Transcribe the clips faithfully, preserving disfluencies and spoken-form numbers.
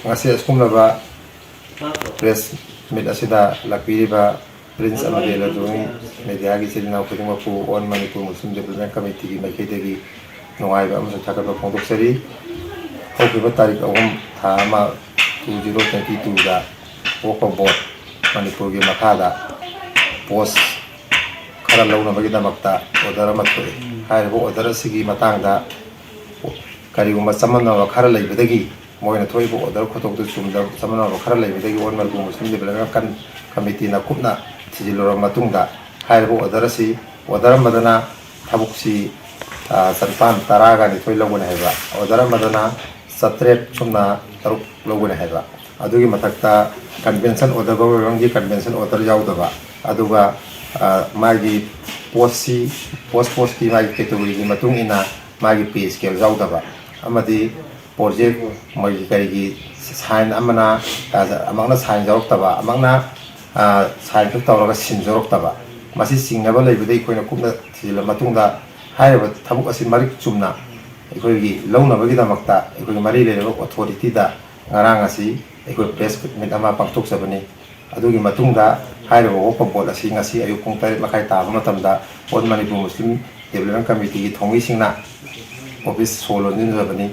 ꯉꯁꯤ ꯑꯁꯤꯒꯨꯝꯂꯕ press meet ꯑꯁꯤꯗ ꯂꯥꯛꯄꯤꯔꯤꯕ print ꯑꯃꯗꯤ electronic media ꯒꯤ ꯏꯆꯤꯜ ꯏꯅꯥꯎ ꯈꯨꯗꯤꯡꯃꯛꯄꯨ All Manipur Muslim Development Committee ꯒꯤ ꯃꯥꯏꯀꯩꯗꯒꯤ ꯅꯨꯡꯉꯥꯏꯕ ꯑꯃꯁꯨꯡ ꯊꯥꯒꯠꯄ ꯐꯣꯡꯗꯣꯛꯆꯔꯤ꯫ ꯍꯧꯈꯤꯕ ꯇꯥꯔꯤꯛ ꯑꯍꯨꯝ, ꯊꯥ ꯑꯃ, two zero twenty two ꯗ Waqf Board ꯃꯅꯤꯄꯨꯔꯒꯤ ꯃꯈꯥꯗ post ꯈꯔ ꯂꯧꯅꯕꯒꯤꯗꯃꯛꯇ order ꯑꯃ ꯊꯣꯛꯏ꯫ ꯍꯥꯏꯔꯤꯕ order ꯑꯁꯤꯒꯤ ꯃꯇꯥꯡꯗ ꯀꯔꯤꯒꯨꯝꯕ ꯆꯃꯝꯅꯕ ꯈꯔ ꯂꯩꯕꯗꯒꯤ ꯃꯣꯏꯅ ꯊꯣꯛꯏꯕ order ꯈꯨꯊꯣꯛꯇꯨ ꯆꯨꯝꯗ ꯆꯃꯝꯅꯕ ꯈꯔ ꯂꯩꯕꯗꯒꯤ All Manipur Muslim Development Committee ꯅ ꯀꯨꯞꯅ ꯊꯤꯖꯤꯜꯂꯨꯔꯕ ꯃꯇꯨꯡꯗ ꯍꯥꯏꯔꯤꯕ order ꯑꯁꯤ, order ꯑꯃꯗꯅ ꯊꯕꯛꯁꯤ, ꯑ, ꯆꯅꯤꯄꯥꯟ ꯇꯔꯥꯒ ꯅꯤꯊꯣꯏ ꯂꯧꯒꯅꯤ ꯍꯥꯏꯕ, order ꯑꯃꯗꯅ ꯆꯥꯇ꯭ꯔꯦꯠ ꯁꯨꯞꯅ ꯇꯔꯨꯛ ꯂꯧꯒꯅꯤ ꯍꯥꯏꯕ, ꯑꯗꯨꯒꯤ ꯃꯊꯛꯇ convention order, government ꯒꯤ convention order ꯌꯥꯎꯗꯕ, ꯑꯗꯨꯒ, ꯑ, ꯃꯥꯒꯤ post ꯁꯤ, post post ꯀꯤ ꯃꯥꯒꯤ category ꯒꯤ ꯃꯇꯨꯡ ꯏꯟꯅ ꯃꯥꯒꯤ pay scale ꯌꯥꯎꯗꯕ, ꯑꯃꯗꯤ project ꯃꯣꯏꯒꯤ ꯀꯔꯤꯒꯤ sign ꯑꯃꯅ, ꯑ, ꯑꯃꯛꯅ sign ꯌꯥꯎꯔꯛꯇꯕ, ꯑꯃꯛꯅ, ꯑ, sign ꯈꯛ ꯇꯧꯔꯒ seal ꯌꯥꯎꯔꯛꯇꯕ, ꯃꯁꯤ ꯆꯤꯡꯅꯕ ꯂꯩꯕꯗꯒꯤ ꯑꯩꯈꯣꯏꯅ ꯀꯨꯞꯅ ꯊꯤꯖꯤꯜꯂ ꯃꯇꯨꯡꯗ ꯍꯥꯏꯔꯤꯕ ꯊꯕꯛ ꯑꯁꯤ ꯃꯔꯤꯛ ꯆꯨꯝꯅ ꯑꯩꯈꯣꯏꯒꯤ ꯂꯧꯅꯕꯒꯤꯗꯃꯛꯇ ꯑꯩꯈꯣꯏꯒꯤ ꯃꯔꯤ ꯂꯩꯅꯕ authority ꯗ ꯉꯔꯥꯡ ꯑꯁꯤ ꯑꯩꯈꯣꯏ press meet ꯑꯃ ꯄꯥꯡꯊꯣꯛꯆꯕꯅꯤ꯫ ꯑꯗꯨꯒꯤ ꯃꯇꯨꯡꯗ ꯍꯥꯏꯔꯤꯕ Waqf Board ꯑꯁꯤ ꯉꯁꯤ ꯑꯌꯨꯛ ꯄꯨꯡ ꯇꯔꯦꯠ ꯃꯈꯥꯏ ꯇꯥꯕ ꯃꯇꯝꯗ All Manipur Muslim Development Committee ꯒꯤ ꯊꯧꯃꯤꯁꯤꯡꯅ office ꯁꯣ ꯂꯣꯟꯁꯤꯟꯖꯕꯅꯤ꯫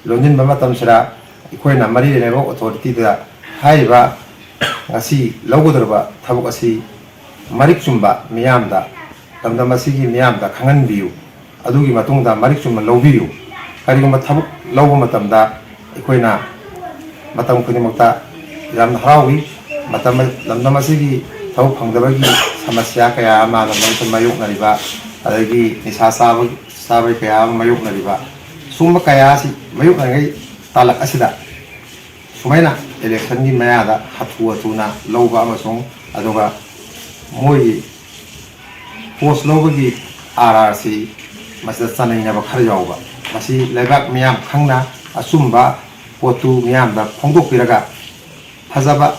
ꯂꯣꯟꯁꯤꯟꯕ ꯃꯇꯝꯁꯤꯗ ꯑꯩꯈꯣꯏꯅ ꯃꯔꯤ ꯂꯩꯅꯕ authority ꯗ ꯍꯥꯏꯔꯤꯕ ꯉꯁꯤ ꯂꯧꯒꯗꯧꯔꯤꯕ ꯊꯕꯛ ꯑꯁꯤ ꯃꯔꯤꯛ ꯆꯨꯝꯕ ꯃꯤꯌꯥꯝꯗ, ꯂꯝꯗꯝ ꯑꯁꯤꯒꯤ ꯃꯤꯌꯥꯝꯗ ꯈꯪꯍꯟꯕꯤꯌꯨ꯫ ꯑꯗꯨꯒꯤ ꯃꯇꯨꯡꯗ ꯃꯔꯤꯛ ꯆꯨꯝꯅ ꯂꯧꯕꯤꯌꯨ꯫ ꯀꯔꯤꯒꯨꯝꯕ ꯊꯕꯛ ꯂꯧꯕ ꯃꯇꯝꯗ ꯑꯩꯈꯣꯏꯅ ꯃꯇꯝ ꯈꯨꯗꯤꯡꯃꯛꯇ ꯌꯥꯝꯅ ꯍꯔꯥꯎꯏ꯫ ꯃꯇꯝ, ꯂꯝꯗꯝ ꯑꯁꯤꯒꯤ ꯊꯕꯛ ꯐꯪꯗꯕꯒꯤ ꯁꯃꯁ꯭ꯌꯥ ꯀꯌꯥ ꯑꯃ ꯂꯝꯗꯝ ꯑꯁꯤꯗ ꯃꯥꯌꯣꯛꯅꯔꯤꯕ, ꯑꯗꯒꯤ ꯅꯤꯁꯥ ꯆꯥꯕ, ꯆꯥꯕꯒꯤ ꯀꯌꯥ ꯑꯃ ꯃꯥꯌꯣꯛꯅꯔꯤꯕ, ꯁꯨꯝꯕ ꯀꯌꯥ ꯑꯁꯤ ꯃꯥꯌꯣꯛꯅꯔꯤꯉꯩ ꯇꯥꯂꯛ ꯑꯁꯤꯗ ꯁꯨꯃꯥꯏꯅ election ꯒꯤ ꯃꯌꯥꯗ ꯍꯥꯊꯨ ꯍꯥꯊꯨꯅ ꯂꯧꯕ ꯑꯃꯁꯨꯡ ꯑꯗꯨꯒ ꯃꯣꯏꯒꯤ post ꯂꯧꯕꯒꯤ ꯑꯥꯔ ꯑꯥꯔ ꯁꯤ ꯃꯁꯤꯗ ꯆꯥꯅꯩꯅꯕ ꯈꯔ ꯌꯥꯎꯕ, ꯃꯁꯤ ꯂꯩꯕꯥꯛ ꯃꯤꯌꯥꯝ ꯈꯪꯅ ꯑꯆꯨꯝꯕ ꯄꯣꯠꯇꯨ ꯃꯤꯌꯥꯝꯗ ꯐꯣꯡꯗꯣꯛꯄꯤꯔꯒ ꯐꯖꯕ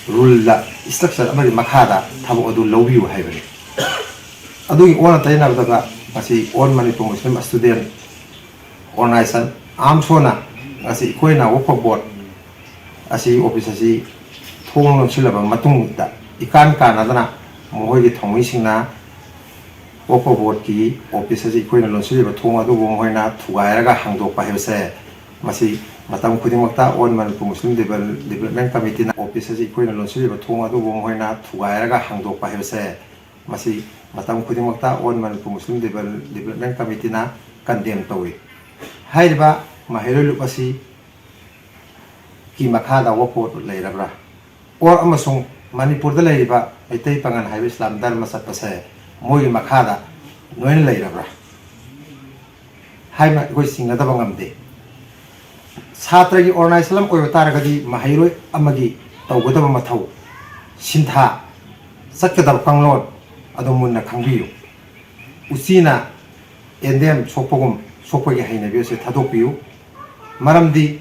rule ꯗ, structure ꯑꯃꯒꯤ ꯃꯈꯥꯗ ꯊꯕꯛ ꯑꯗꯨ ꯂꯧꯕꯤꯌꯨ ꯍꯥꯏꯕꯅꯤ꯫ ꯑꯗꯨꯒꯤ ꯑꯣꯟꯅ ꯇꯩꯅꯕꯗ ꯉꯁꯤ All Manipur Muslim Student Organisation, ꯑꯥꯝꯁꯣꯅ ꯉꯁꯤ ꯑꯩꯈꯣꯏꯅ Waqf Board ꯑꯁꯤ, ꯑꯣꯐꯤꯁ ꯑꯁꯤ ꯊꯣꯡ ꯂꯣꯟꯁꯤꯜꯂꯕ ꯃꯇꯨꯡꯗ, ꯏꯀꯥꯟ ꯀꯥꯟꯅꯗꯅ ꯃꯈꯣꯏꯒꯤ ꯊꯧꯃꯤꯁꯤꯡꯅ ꯋꯛꯐ ꯕꯣꯔꯗꯀꯤ ꯑꯣꯐꯤꯁ ꯑꯁꯤ ꯑꯩꯈꯣꯏꯅ ꯂꯣꯟꯁꯤꯜꯂꯤꯕ ꯊꯣꯡ ꯑꯗꯨꯕꯨ ꯃꯈꯣꯏꯅ ꯊꯨꯒꯥꯏꯔꯒ ꯍꯥꯡꯗꯣꯛꯄ ꯍꯥꯏꯕꯁꯦ, ꯃꯁꯤ ꯃꯇꯝ ꯈꯨꯗꯤꯡꯃꯛꯇ ꯑꯣꯜ ꯃꯅꯤꯄꯨꯔ ꯃꯨꯁꯂꯤꯝ ꯗꯤꯕꯦꯜ-, ꯗꯤꯕꯦꯂꯞꯃꯦꯟ ꯀꯃꯤꯇꯤꯅ ꯑꯣꯐꯤꯁ ꯑꯁꯤ ꯑꯩꯈꯣꯏꯅ ꯂꯣꯟꯁꯤꯜꯂꯤꯕ ꯊꯣꯡ ꯑꯗꯨꯕꯨ ꯃꯈꯣꯏꯅ ꯊꯨꯒꯥꯏꯔꯒ ꯍꯥꯡꯗꯣꯛꯄ ꯍꯥꯏꯕꯁꯦ, ꯃꯁꯤ ꯃꯇꯝ ꯈꯨꯗꯤꯡꯃꯛꯇ ꯑꯣꯜ ꯃꯅꯤꯄꯨꯔ ꯃꯨꯁꯂꯤꯝ ꯗꯤꯕꯦꯜ-, ꯗꯤꯕꯦꯂꯞꯃꯦꯟ ꯀꯃꯤꯇꯤꯅ ꯀꯟꯗꯦꯝ ꯇꯧꯏ꯫ ꯍꯥꯏꯔꯤꯕ ꯃꯍꯩꯔꯣꯏ ꯂꯨꯞ ꯑꯁꯤ ꯀꯤ ꯃꯈꯥꯗ ꯋꯛꯐ ꯕꯣꯔꯗ ꯂꯩꯔꯕ꯭ꯔꯥ? ꯑꯣꯔ ꯑꯃꯁꯨꯡ ꯃꯅꯤꯄꯨꯔꯗ ꯂꯩꯔꯤꯕ ꯃꯩꯇꯩ ꯄꯥꯉꯜ ꯍꯥꯏꯕ ꯏꯁꯂꯥꯝ ꯙꯔꯃ ꯆꯠꯄꯁꯦ ꯃꯣꯏꯒꯤ ꯃꯈꯥꯗ ꯂꯣꯏꯅ ꯂꯩꯔꯕ꯭ꯔꯥ? ꯍꯥꯏꯅ ꯑꯩꯈꯣꯏ ꯆꯤꯡꯅꯗꯕ ꯉꯝꯗꯦ꯫ ꯁꯥꯇ꯭ꯔꯒꯤ ꯑꯣꯔꯒꯅꯥꯏꯖꯦꯁꯟ ꯑꯃ ꯑꯣꯏꯕ ꯇꯥꯔꯒꯗꯤ ꯃꯍꯩꯔꯣꯏ ꯑꯃꯒꯤ ꯇꯧꯒꯗꯕ ꯃꯊꯧ, ꯁꯤꯟꯊꯥ, ꯆꯠꯀꯗꯕ ꯀꯥꯡꯂꯣꯟ ꯑꯗꯨ ꯃꯨꯟꯅ ꯈꯪꯕꯤꯌꯨ꯫ ꯎꯆꯤꯅ ꯌꯦꯟꯗꯦꯝ ꯁꯣꯛꯄꯒꯨꯝ ꯁꯣꯛꯄꯒꯤ ꯍꯩꯅꯕꯤ ꯑꯁꯤ ꯊꯥꯗꯣꯛꯄꯤꯌꯨ꯫ ꯃꯔꯝꯗꯤ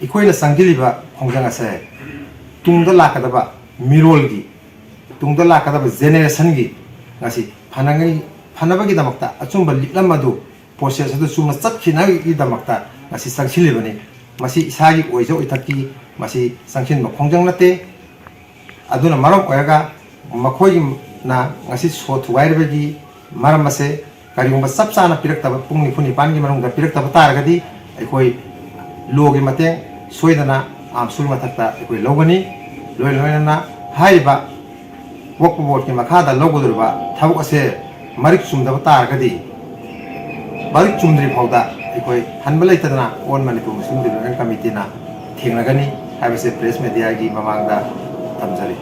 ꯑꯩꯈꯣꯏꯅ ꯆꯪꯁꯤꯜꯂꯤꯕ ꯈꯣꯡꯖꯪ ꯑꯁꯦ ꯇꯨꯡꯗ ꯂꯥꯛꯀꯗꯕ ꯃꯤꯔꯣꯜꯒꯤ, ꯇꯨꯡꯗ ꯂꯥꯛꯀꯗꯕ ꯖꯦꯅꯦꯔꯦꯁꯟꯒꯤ ꯉꯁꯤ ꯐꯅꯉꯩ, ꯐꯅꯕꯒꯤꯗꯃꯛꯇ ꯑꯆꯨꯝꯕ ꯂꯤꯛꯂꯝ ꯑꯗꯨ, ꯄ꯭ꯔꯣꯁꯦꯁ ꯑꯗꯨ ꯆꯨꯝꯅ ꯆꯠꯈꯤꯅꯕꯒꯤꯗꯃꯛꯇ ꯉꯁꯤ ꯆꯪꯁꯤꯜꯂꯤꯕꯅꯤ꯫ ꯃꯁꯤ ꯏꯁꯥꯒꯤ ꯑꯣꯏꯖ ꯑꯣꯏꯊꯛꯀꯤ ꯃꯁꯤ ꯆꯪꯁꯤꯟꯕ ꯈꯣꯡꯖꯪ ꯅꯠꯇꯦ꯫ ꯑꯗꯨꯅ ꯃꯔꯝ ꯑꯣꯏꯔꯒ ꯃꯈꯣꯏꯅ ꯉꯁꯤ ꯁꯣ ꯊꯨꯒꯥꯏꯔꯤꯕꯒꯤ ꯃꯔꯝ ꯑꯁꯦ ꯀꯔꯤꯒꯨꯝꯕ ꯆꯞ ꯆꯥꯅ ꯄꯤꯔꯛꯇꯕ, ꯄꯨꯡ ꯅꯤꯐꯨ ꯅꯤꯄꯥꯟꯒꯤ ꯃꯅꯨꯡꯗ ꯄꯤꯔꯛꯇꯕ ꯇꯥꯔꯒꯗꯤ ꯑꯩꯈꯣꯏ ꯂꯣꯒꯤ ꯃꯇꯦꯡ ꯁꯣꯏꯗꯅ ꯑꯥꯝꯁꯨꯜ ꯃꯊꯛꯇ ꯑꯩꯈꯣꯏ ꯂꯧꯒꯅꯤ꯫ ꯂꯣꯏ ꯂꯣꯏꯅꯅ ꯍꯥꯏꯔꯤꯕ ꯋꯛꯐ ꯕꯣꯔꯗꯀꯤ ꯃꯈꯥꯗ ꯂꯧꯒꯗꯧꯔꯤꯕ ꯊꯕꯛ ꯑꯁꯦ ꯃꯔꯤꯛ ꯆꯨꯝꯗꯕ ꯇꯥꯔꯒꯗꯤ, ꯃꯔꯤꯛ ꯆꯨꯝꯗ꯭ꯔꯤ ꯐꯥꯎꯗ ꯑꯩꯈꯣꯏ ꯍꯟꯕ ꯂꯩꯇꯗꯅ ꯑꯣꯜ ꯃꯅꯤꯄꯨꯔ ꯃꯨꯁꯂꯤꯝ ꯗꯤꯕꯦꯂꯞꯃꯦꯟ ꯀꯃꯤꯇꯤꯅ ꯊꯦꯡꯅꯒꯅꯤ ꯍꯥꯏꯕꯁꯦ ꯄ꯭ꯔꯦꯁ ꯃꯦꯗꯤꯌꯥꯒꯤ ꯃꯃꯥꯡꯗ ꯊꯝꯖꯔꯤ꯫